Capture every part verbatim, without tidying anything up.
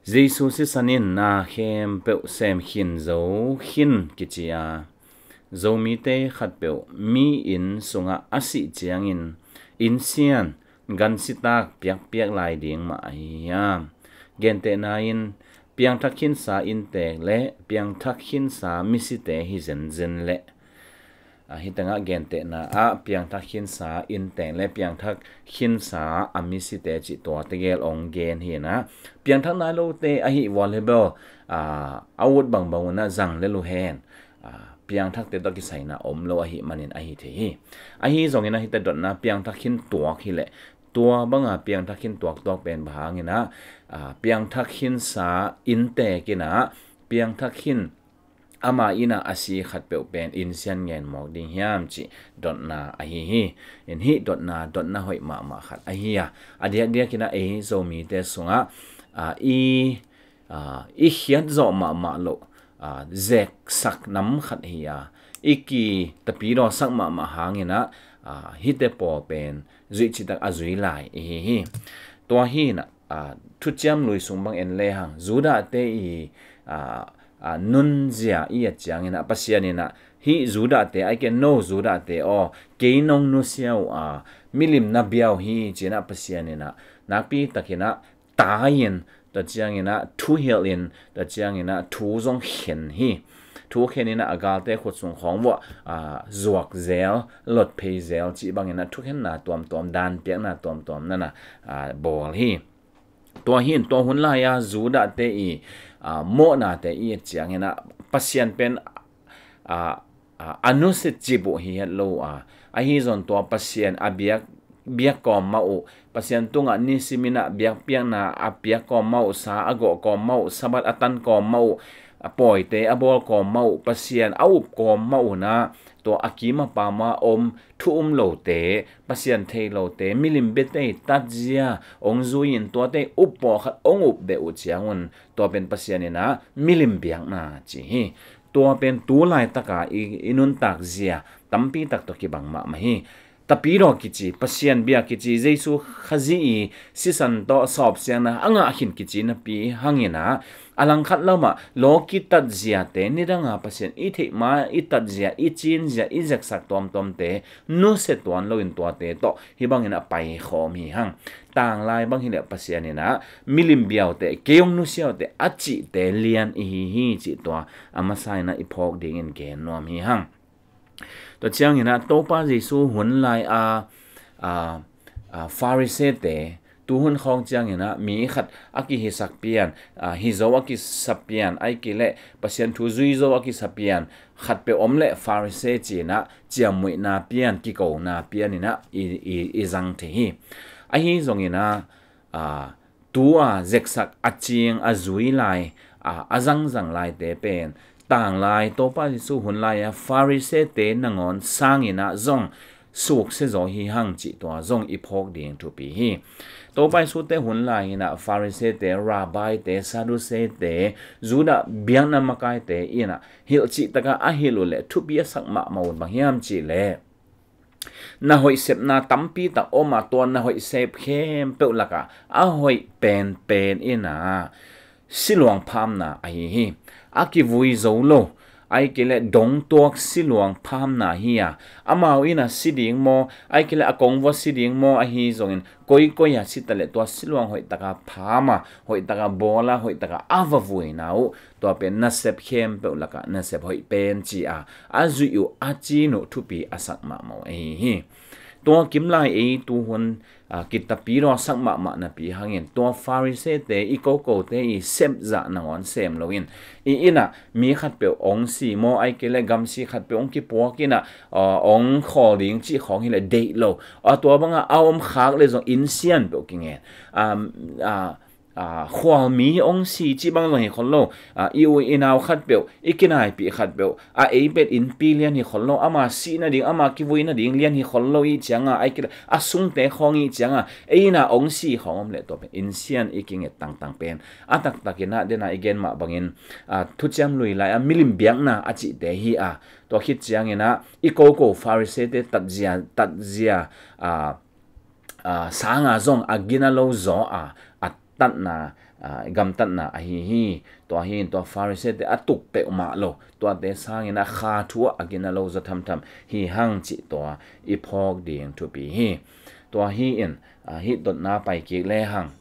Jesu sisan in na khempeuh sem khin zo khin kici a, Zomite khatpeuh mi inn sungah a sih ciangin inn sian gansitak piakpiak lai ding mah ahi hiam? Gentehna in piangthak khinsa inntek le piangthak khinsa misite hi zenzen leh, a, hih tengah gentehna ah piangthak khinsa inntek le piangthak khinsa a misite cih tua tegel ong gen hi na. Piangthak nai lote ahi vulnerable, a, a ut bangbang unah zang le luhen, a, piangthakte tawh kisaina om lo ahi manin ahi thei hi. Ahi zongin a hihte dotna piangthak khin tuak hileh tua banga piangthak khin tuaktuak pen bang hangin ah, a, piangthak khinsa inntek in ah piangthak khin ama inn ah a si khatpeuh pen inn sian ngen mawk ding hiam cih dotna ahi hi. In hih dotna, dotna hoih mahmah khat ahi a, a diakdiak in ah ei Zomite sungah, a, i, a, i khiat zawh mahmah loh, a, zeksak nam khat hi a, i kitapidaw sak mahmah hangin ah, a, hihte pawl pen zuih citak a zui lai i hi hi. Tua hi na, a, Thuciam Lui sung bang en lehang Judahte i, a, a, nunzia i et ciangin ah Pasian in ah, hih Judahte, ai ke no Judahte aw, kei nong nusia uh a, milim na bia uh hi ci-in ah Pasian in ah nakpi takin ah tai-in, tua ciangin ah thuhilh in, tua ciangin ah thu zong khen hi. Thu khen in ah a galte khut sung khawng vuah, a, zuak zel, lot phei zel cih bangin ah thukhenna tuamtuam, dan piakna tuamtuam nana, a, bawl hi. Tua hi in tua hun lai-a Judahte i, a, mawhnate i et ciangin ah Pasian pen, a, a, a nusia cip uh hi het lo a, ahi zong tua Pasian a biak, biak kawm mah uh, Pasian tungah nisim in ah biakpiakna a piak kawm mah uh, sa a gawh kawm mah uh, Sabbath a tan kawm mah uh, a pawite a bawl kawm mah uh, Pasian a up kawm mah uh na, tua a kim a pam a om thu um lote, Pasian thei lote, milim biate i tatzia ong zui in tuate up pawlkhat ong up beh uh ciangun, tua pen Pasian in ah milim biakna ci hi. Tua pen tu laitaka i, i nuntak zia tampi tak tawh kibang mahmah hi. Tapidaw kici, Pasian bia kici, Jesu Khazih i sisan tawh sawpsiangna a ngah khin kici napi hangin ah, a langkhat lamah law kitat ziate, nidanga Pasian i theih ma i tat zia, i cin zia, i zeksak tuamtuamte nusia tuan loin tuate tawh hih bangin a paikhawm hi hang. Tanglai bang hileh Pasian in ah milim biaute, kei ong nusiaute a cihte lian i hi hi cih tua a masa in ah i phawk dingin gen nuam hi hang. Tua ciangin ah Topa Jesu hun lai a, a, a, Pharisee-te, tuhun khawng ciangin ah mi khat a kihisak pian, a, hi zo a kisa pian, ai kileh Pasian thu zui zo a kisa pian khatpeuh om leh Pharisee ci-in ah ciammuihna pian, kikona pian in ah i, i, i zang thei hi. Ahi zongin ah, a, tu a zeksak a cing a zui lai, a, a zangzang laite pen tanglai Topa Jesu hun lai-a Pharisee-te nangawn sangin ah zong suksia zaw hi hang cih tua zong i phawk ding thupi hi. Topa Jesu-te hun lai-in ah Pharisee-te, Rabbi-te, Sadducee-te, Judah biakna makaite in ah hilh cihtakah a hilh uh leh thupi a sak mahmah uh bang hiam cihleh, na hoih sepna tampi tak om a, tua na hoih sep khempeuh lakah a hoih penpen in ah siluang phamna ahi hi. A kivui zo lo, ai kileh dongtuak siluang phamna hi a, amau in ah si ding maw, ai kileh a kongvua si ding maw, ahi zongin koikoi a si taleh tua siluang hoihtaka pham a, hoihtaka bawl a, hoihtaka a va vuina uh, tua pen nasep khempeuh lakah nasep hoih pen ci a, a zuih uh a cin uh thupi a sak mahmah uh ahi hi. Tua kimlai ei tuhun, a, kitapidaw sak mahmah napi hangin tua Pharisee-te i kokote i sepzah nangawn sem loin, i inn ah mi khatpeuh ong si maw, ai kileh gamsi khatpeuh ong kipuak in ah, a, ong khawl ding cih khawng hileh deih lo. A, tua banga a om khak leh zong inn sian peuh kingen, a, a, a, khualmi ong si cih bang zong hi khol lo. A, i u i nau khatpeuh, i kinaipih khatpeuh, a, ei pet innpi lian hi khol lo, ama sih nading, ama kivui nading lian hi khol lo i cianga, ai kileh a sungte khawng i cianga ei in ah ong si khawng om leh tua pen inn sian i kinget tangtang pen a taktakin ah dena i gen mah bangin, a, Thuciam Lui lai-a milim biakna a cihte hi a, tua khit ciangin ah i koko Pharisee-te tatzia, tatzia, a, a, sanga zong a gina lo zaw a, a tatna, ah, gamtatna ahi hi. Tua hi in tua Pharisee-te a tuk peuhmah lo, tuate sangin a kha thu ah a gina lo zaw thamtham hi hang cih tua i phawk ding thupi hi. Tua hi in, ah, hih dotna pai kik lehang,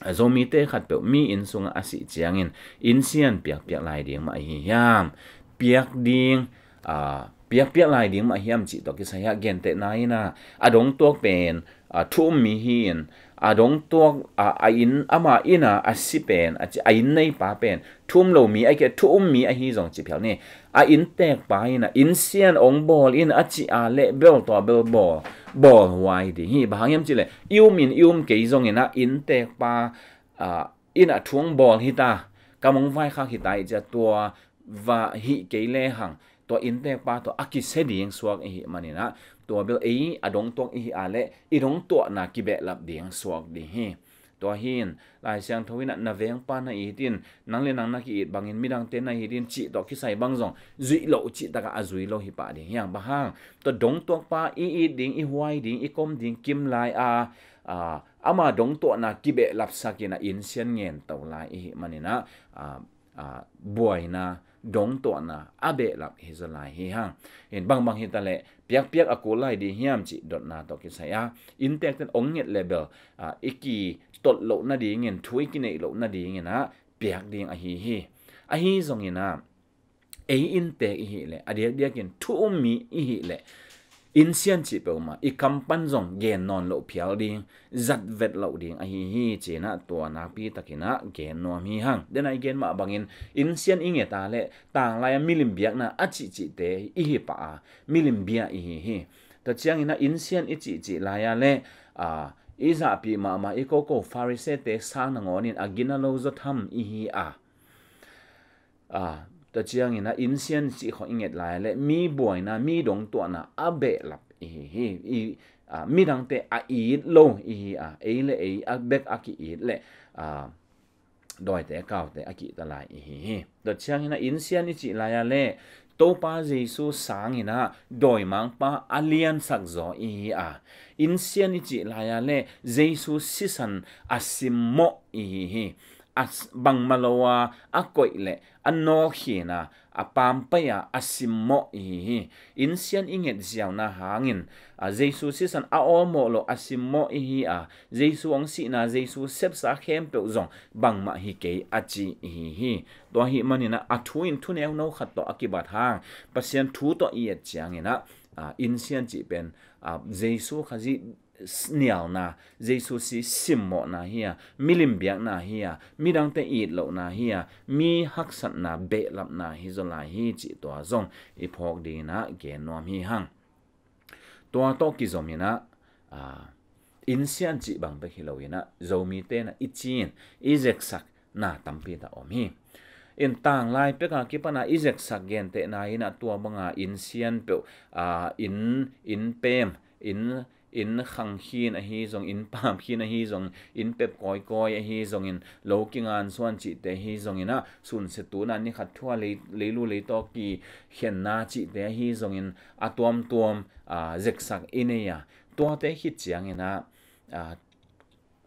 ah, Zomite khatpeuh mi inn sungah a sih ciangin innsian piakpiak lai ding mah ahi hiam? Piak ding, ah, piakpiak lai ding mah hiam cih tawh kisai ah gentehna in ah, a dongtuak pen, ah, thu um mi hi in, a dongtuak, ah, a inn, ama inn ah a si pen, a ci, a inn neipa pen thu um lo mi, a kia thu um mi ahi zong ci phial ni. A inntekpa in ah innsian ong bawl in a cih a leh bel tua bel bawl, bawl huai ding hi. Bang hang hiam cih leh i um in i um kei zongin ah inntekpa, ah, in ah thu ong bawl hi ta, kam ong vaikhak hi ta i ci a, tua va hih kei lehang tua inntekpa tawh a kisia ding suak i hih manin ah, tua bel ei a dongtuak i hih a leh i dongtuahna kibehlap ding suak ding hi. Tua hi in Lai Siangtho in ah na vengpa na it in, nang le nang na ki-it bangin midangte na it in cih tawh kisai bang zong zuih loh cih takah a zui lo hi pah ding hi hang. Bang hang, tua dongtuakpa i it ding, i huai ding, i kom ding kim lai a, ah, ama dongtuahna kibehlapsak in ah innsian ngen to lai i hih manin ah, ah, ah, buaina, dongtuahna a behlap hi zaw lai hi hang. In bangbang hi ta leh piakpiak a kul lai ding hiam cih dotna tawh kisai a, inntekte'n ong nget leh bel, ah, i kitolh loh nadingin, thu i kineih loh nadingin ah piak ding ahi hi. Ahi zongin ah ei inntek i hih leh, a diakdiakin thu um mi i hih leh, innsian cih peuhmah i kam pan zong gen nawn loh phial ding, zat vet loh ding ahi hi ci in ah tua nakpi takin ah gen nuam hi hang. Den a i gen mah bangin innsian i nget a leh tanglai a milim biakna a cihcihte i hi pah a, milim bia i hi hi. Tua ciangin ah innsian i cihcih lai a leh, ah, i zahpih mahmah i koko Pharisee-te sang nangawnin a gina lo zaw tham i hi a, ah, tua ciangin ah innsian cih khawng i nget lai leh mi buaina, mi dongtuahna a behlap i hi hi. I, ah, midangte a it lo i hi a, ei le ei a bek a ki-it leh, ah, dawite kaute a kihta lai i hi hi. Tua ciangin ah innsian i cih lai a leh Topa Jesu sangin ah dawimangpa a liansak zaw i hi a, innsian i cih lai a leh Jesu sisan a simmawh i hi hi. A s-, bangmah lo a a koih leh a nawlkhin a, a pampaih a, a simmawh i hi hi. Innsian i nget ziauna hangin, a, Jesu sisan a awlmawh lo a simmawh i hi a, Jesu hong sihna, Jesu sepsa khempeuh zong bangmah hi kei a ci i hi hi. Tua ahih manin ah a thu in thu neuno khat tawh a kibat hang, Pasian thu tawh i et ciangin ah, a, innsian cih pen, a, Jesu Khazih s-, nialna, Jesu si simmawhna hi a, milim biakna hi a, midangte it lohna hi a, mi haksatna behlapna hi zaw lai hi cih tua zong i phawk dingin ah gen nuam hi hang. Tua tawh kizom in ah, a, innsian cih bang bek hi lo in ah, Zomite in ah i ci in i zeksak na tampi tak om hi. In tanglai pek a kipan a i zeksak gentehna in ah tua bang a innsian peuh, a, inn, inn pem, inn, inn khang khin ahi zong, inn pam khin ahi zong, inn pep kawikawi ahi zongin, lo kingansuan cihte ahi zongin ah, sunsia tuna ni khat thu a lei, leilu leitawk kikhenna cihte ahi zongin, a tuamtuam, a, zeksak i nei a, tuate khit ciangin ah, a,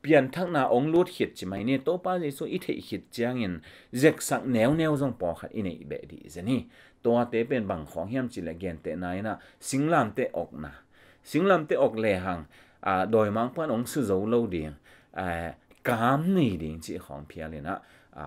pianthakna hong lut khit ci mai ni, Topa Jesu i theih khit ciangin zeksak neuneu zong pawlkhat i neih beh dih zen hi. Tuate pen bang khawng hiam cih leh gentehna in ah singlamteh okna. Singlamteh ok lehang, a, dawimangpa'n hong su zo lo ding, a, kam nei ding cih khawng phial in ah, a,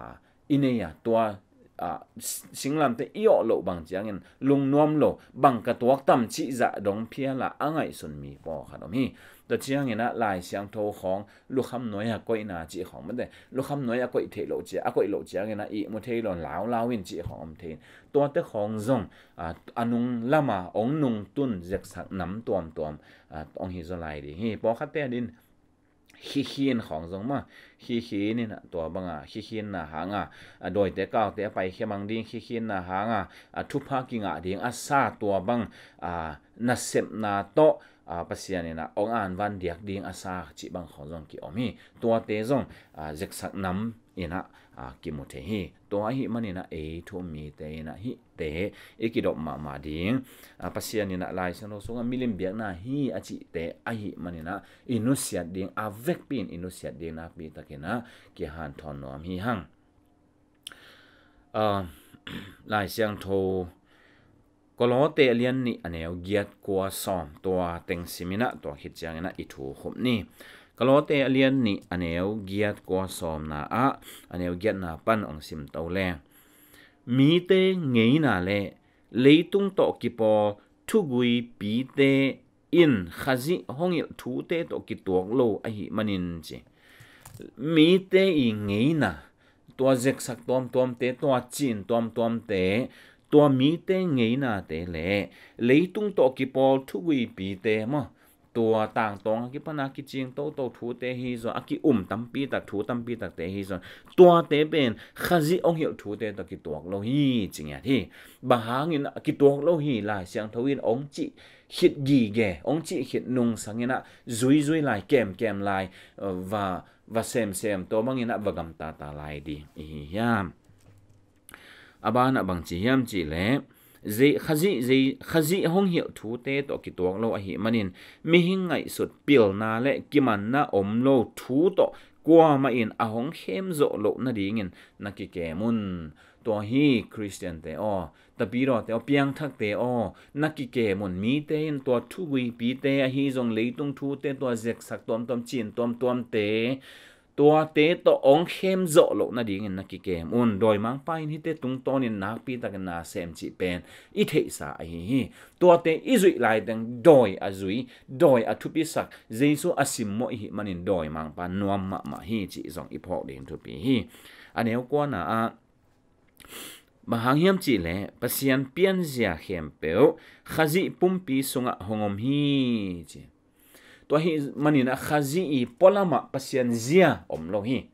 i nei a, tua, a, s-, singlamteh i awh loh bang ciangin lungnuam lo, bang ka tuak tam cih zah dong phial a a ngaihsun mi pawlkhat om hi. Tua ciangin ah Lai Siangtho khawng lukham nuai a koihna cih khawng mate, lukham nuai a koih theih loh cia, a koih loh ciangin ah ihmu thei lo in laulau in cih khawng om thei in, tuate khawng zong, a, a nung lam a hong nungtun zeksak nam tuamtuam, a, hong hi zaw lai ding hi. Pawlkhatte a din khikhin khawng zong mah, khikhin in ah tua bang a, khikhinna hang a, a, dawite kaute a paikhia mang ding, khikhinna hang a, a, thupha kingah ding a sa tua bang, a, nasepna tawh, a, Pasian in ah hong anvan diak ding a sa cih bang khawng zong ki-om hi. Tuate zong, a, zeksak nam inah a kimu thei hi. Tua ahih maninah ei thu um mite inah hihte i kidop mahmah ding, a Pasian inah Lai Siangtho sungah milim biakna hi a cihte ahih maninah i nusiat ding, a vekpi in i nusiat ding nakpi takinah kihanthawn nuam hi hang. A, Lai Siangtho Kolose a lian nih a neu giat kua sawm, tua teng siminah tua khit cianginah i thu khup ni. Kolose a lian nih a neu giat kua sawmna ah a neu giatna pan ong simto le, mite ngeina le leitung tawh kipawl thuguipite in Khazih hong hilh thute tawh kituak lo ahih manin ci. Mite i ngeina, tua zeksak tuamtuamte, tua cin tuamtuamte, tua mite ngeinate le leitung tawh kipawl thuguipite maw, tua tangtawng a kipana kicing toto thute hi zon, a ki-um tampi tak, thu tampi takte hi zon, tuate pen Khazih hong hilh thute tawh kituak lo hi ci ngiat hi. Bang hangin a kituak lo hi? Lai Siangtho in ong cih khit gige, ong cih khit nungsanginah zuizui lai, kemkem lai, va, va semsem, tua banginah va gamtata lai ding i hi hiam? A banah bang ci hiam cih leh, zei, Khazih, zei, Khazih hong hilh thute tawh kituak lo ahih manin mihing ngaihsut pilna le kimanna om lo thu tawh kuamah in a hong khem zawh loh nadingin na kikem un. Tua hi Khristiante aw, tapidawte aw, piangthakte aw, na kikem un. Mite in tua thuguipite ahi zong, leitung thute, tua zeksak tuamtuam, cin tuamtuamte, tuate tawh ong khem zawh loh nadingin na kikem un. Dawimangpa in hihte tungtawnin nakpi takin na sem cih pen i theihsa ahi hi. Tuate i zuih laiteng dawi a zui, dawi a thupisak, Jesu a simmawh i hih manin dawimangpa nuam mahmah hi cih zong i phawk ding thupi hi. A neu kuana ah, bang hang hiam cih leh Pasian pianzia khempeuh Khazih pumpi sungah hong om hi ci. Tua hih maninah Khazih i pualamah Pasian zia om lo hi.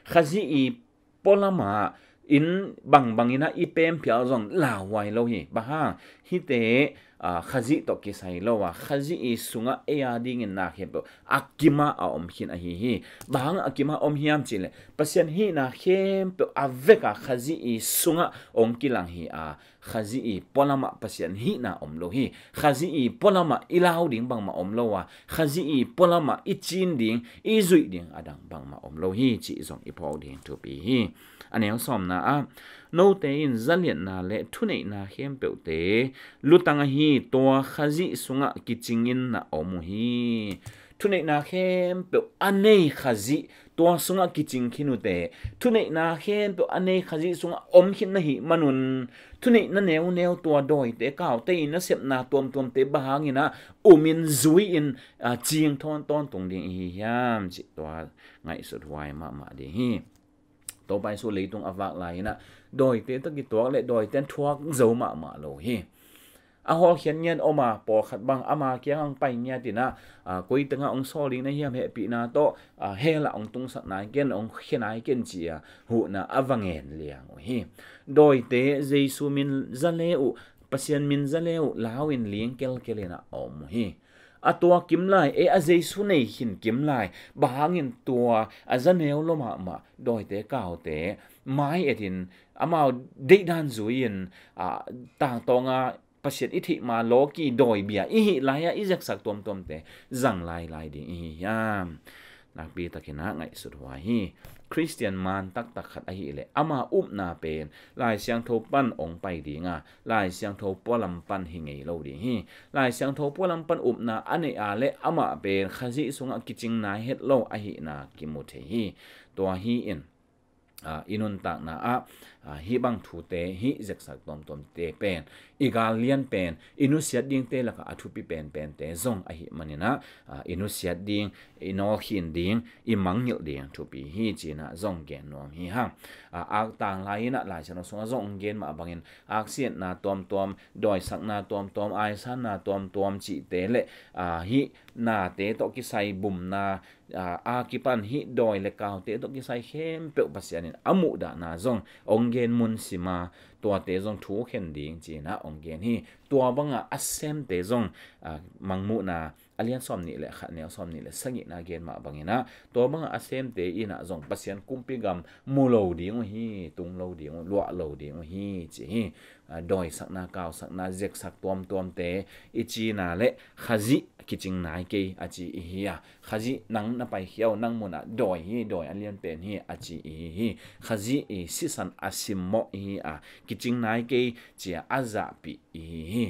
Khazih i pualamah in bangbang inah i pemphial zong lauhuai lo hi. Bang hang? Hihte a, Khazih tawh kisai lo a, Khazih i sungah ei a dingin na khempeuh a kimah a om khin ahi hi. Bang hang a kimah om hiam cih leh Pasian hihna khempeuh a veka Khazih i sungah ong kilang hi a, Khazih i pualamah Pasian hihna om lo hi. Khazih i pualamah i lau ding bangmah om lo a, Khazih i pualamah i cin ding, i zuih ding a dang bangmah om lo hi cih zong i phawk ding thupi hi. A neu sawmna ah, note in zaliatna le thuneihna khempeuhte lutang ahi tua Khazih sungah kicingin na om uh hi. Thuneihna khempeuh a nei Khazih tua sungah kicing khin uhte. Thuneihna khempeuh a nei Khazih sungah om khin na hih manun, thuneihna neuneu, tua dawite, kaute i nasepna tuamtuamte bang hanginah umin zui-in, a, cing thawn tawntung ding i hi hiam cih tua ngaihsut huai mahmah ding hi. Topa Jesu leitung a vak lai-inah dawite tawh kituak le dawite an thuak zo mahmah lo hi. A hawlkhiat ngiat om a, pawlkhat bang ama kiang ang pai ngiat inah, a, koi tengah ong sawl ding na hiam, hehpihna tawh, a, hell ah ong tungsak nai ken, ong khia nai ken ci-a huhna a va ngen liang uh hi. Dawite Jesu min za le uh, Pasian min za le uh, lau in ling kelkel inah a om uh hi. A tua kim lai, e, a Jesu nei khin kim lai, bang hangin tua a za neu lo mahmah dawite, kaute mai etin, amau deihdan zui-in, a, tangtawnga Pasian i theih ma lawki dawibia i hih lai-ah i zeksak tuamtuamte zang lailai ding i hi hiam? Nakpi takinah ngaihsut huai hi. Khristian man taktak khat ahih leh ama upna pen Lai Siangtho pan ong pai dinga, Lai Siangtho pualam pan hi ngei lo ding hi. Lai Siangtho pualam pan upna a neih a leh amah pen Khazih sungah kicing nai het lo ahihna kimu thei hi. Tua hi-in, a, i nuntakna ah, a, hih bang thute, hih zeksak tuamtuamte pen i gal lian pen, i nusiat dingte lakah a thupi penpente zong ahih maninah, a, i nusiat ding, i nawlkhin ding, i mangngilh ding thupi hi cinah zong gen nuam hi hang. A, aktang lai-inah Lai Siangtho sungah zong gen mah bangin aksiatna tuamtuam, dawisakna tuamtuam, aisanna tuamtuam cihte le, a, hih nate tawh kisai bumna, a, a kipan hih dawi le kaute tawh kisai khempeuh Pasian in a muhdahna zong ong gen mun sima, tuate zong thukhen ding ci-in ah hong gen hi. Tua bangah a semte zong, ah, Mangmuhna a lian sawm nih le khat, neu sawm nih le sagihna gen mah bangin ah, tua bangah a semte in ah zong Pasian kumpi gam mu lo ding uh hi, tung lo ding uh, luah lo ding uh hi ci hi. Ah, dawisakna, kausakna, zeksak tuamtuamte i cina le Khazih kicing nai kei a ci i hi a, Khazih nang na paikhia uh, nang munah dawi hi, dawi a lianpen hi a ci i hi hi. Khazih i sisan a simmawh i hi a, kicing nai kei ci-a a zahpih i hi hi.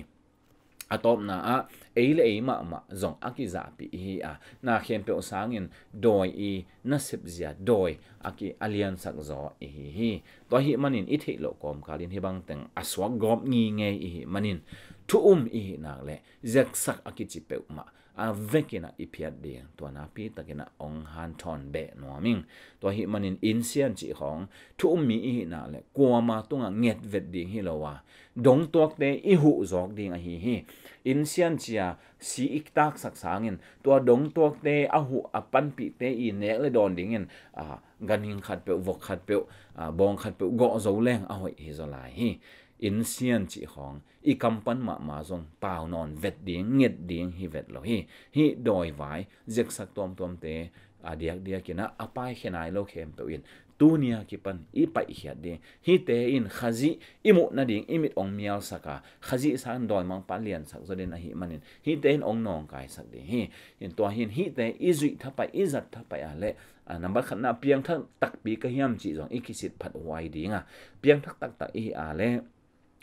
A tawpna ah ei le ei mahmah zong a kizahpih i hi a, na khempeuh sangin dawi i nasepzia dawi a ki a liansak zaw i hi hi. Tua ahih manin i theih loh kawmkalin hih bangteng a suak gawp ngingei i hih manin thu um i hih nak le zeksak a kici peuhmah a vekin ah i phiat ding, tua napi takin ah hong hanthawn beh nuam ing. Tua ahih manin innsian cih khawng thu um mi i hih nak le kuama tungah nget vet ding hi lo a, dongtuakte i huh zawk ding ahi hi. Innsian ci-a si i taksak sangin tua dongtuakte a huh a panpihte i nek le dawn dingin, ah, ganhing khatpeuh, vok khatpeuh, ah, bawng khatpeuh gawh zo leng a hoih hi zaw lai hi. Innsian cih khawng i kam pan mahmah zong pau nawn vet ding, nget ding hi vet lo hi. Hih dawivai zeksak tuamtuamte a diakdiakin ah a paikhia nai lo khempeuh in tuni a kipan i paihkhiat ding. Hihte in Khazih i muh nading i mit hong mialsak a, Khazih sangin dawimangpa liansak zaw den ahih manin hihte in hong nawngkaisak ding hi. In tua hin hihte i zuih thapai, i zat thapai a le, a, nambat khatna piangthak takpi ka hiam cih zong i kisit phat huai ding a, piangthak taktak i hi a le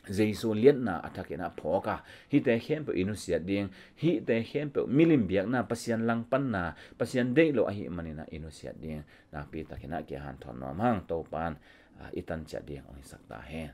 Jesu liatna a thakin ah phawk a, hihte khempeuh i nusiat ding, hihte khempeuh milim biakna, Pasian langpanna, Pasian deih lo ahih manin ah i nusiat ding. Napi takin ah kihanthawn nuam hang, Topan, ah, i tanciat ding hong hisak ta hen.